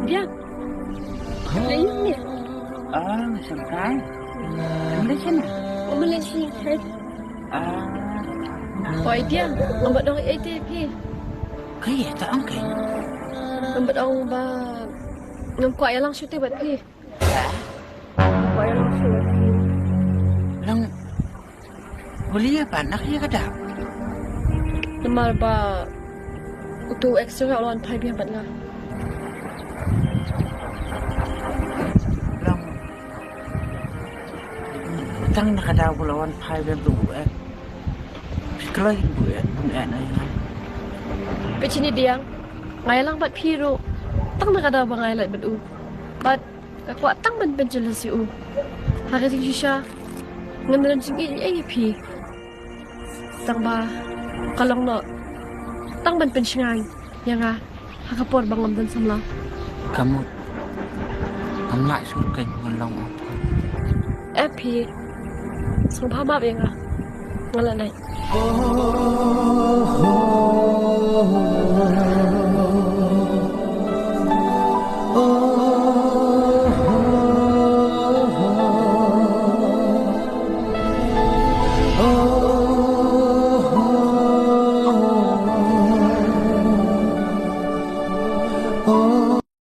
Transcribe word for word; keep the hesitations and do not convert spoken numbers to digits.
Diang. Lei ni. Ah, nga shangkai. Malaysia na? Oh, Malaysia. Hai. Ah. Oi, Diang, ngam pat ong ei te phi. Kaei, ta ong kaei? Ngam pat ong ba ngam kwah ïalang shuh te bad phi. Kwah ïalang shuh bad phi. Lang Balei pat, na kaei ka daw? Namar ba uto u ex jong nga u la wan phai biang bad nga. Lang. Tang na ka daw ba u la wan phai biang uto u ex. Phi kloi bun eh, bun eh na ïa nga. Peit shane Diang, nga ïalang bad phi ruh tang na ka daw ba nga ïalait bad u. Bad nga kwah tang ban pynjulor ïa u. Ha ka jingshisha ngan ym don jingïeit ei ei ïa phi. Tang ba ka long noh tang ban pynshngaiñ ïa nga ha ka por ba ngam don samla. Ka mut ngam lah shuh kein, ngan long ong. Eh phi, sngewbha map ïa nga. Nga la nai.